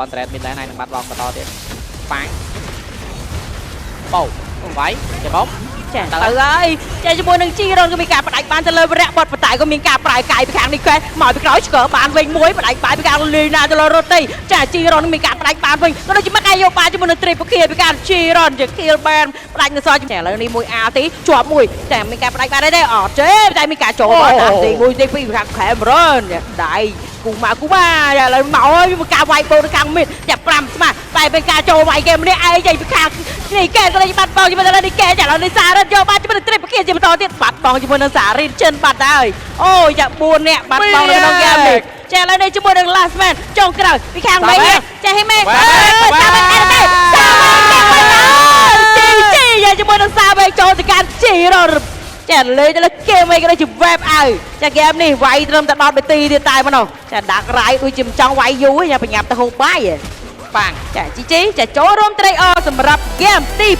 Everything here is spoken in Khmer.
អន្តរ៉េតមានដែរហើយនឹងបាត់បង់បន្តទៀតប៉ាំងបោវាយចាំបំ ចាទៅហើយចាជាមួយនឹងជីរ៉ុនក៏មានការផ្ដាច់បានទៅលើវរៈបត់បតែក៏មានការប្រែកាយពីខាងនេះកែមកពីក្រោយឆ្កើបានវិញមួយផ្ដាច់បាយពីខាងលីណាទៅលើរ៉ូទីចាជីរ៉ុនមានការផ្ដាច់បានវិញក៏ដូចជាមកឯយកបានជាមួយនឹងត្រីពគាពីខាងជីរ៉ុនជាខៀលបែនផ្ដាច់នៅសល់ចាឥឡូវនេះមួយអាទីជាប់មួយតែមានការផ្ដាច់បានទេអត់ទេតែមានការចូលមកតាមទី1ទី2ពីខាងខេមរ៉ុនដៃគូម៉ាគូម៉ាឥឡូវមកហើយមានការវាយបោនៅខាងមីតចា5ស្មាតែเป็นការចូលវាយគេម្នាក់ឯងចេញពីខាងនេះកែក៏លេបាត់បងជាមួយនឹងនេះកែចាឥឡូវនេះសារ៉ិតយកបានជាមួយនឹងត្រីពគាជាបន្តទៀតបាត់បងជាមួយនឹងសារ៉ិតចិនបាត់ហើយអូយចា4នាក់បាត់បងនៅក្នុងហ្គេមនេះចាឥឡូវនេះជាមួយនឹង last man ចុងក្រោយពីខាងមេចាហ៊ីមេសាវេអេទេសាវេគេបាត់ហើយជីជីយ៉ាជាមួយនឹងសាវេចូលទៅកាន់ជីរ៉ចាលេងទៅលើគេមិនក៏ដូចជា web អើចាហ្គេមនេះវាយត្រឹមតែ10នាទីទៀតតែម្ដងចាដាក់រ៉ៃដូចជាមិនចង់វាយយូរទេយ៉ាប្រញាប់ទៅហូបបាយ ប៉ាំង ចាជីជីចាចូលរួមត្រេកអរសម្រាប់ហ្គេមទី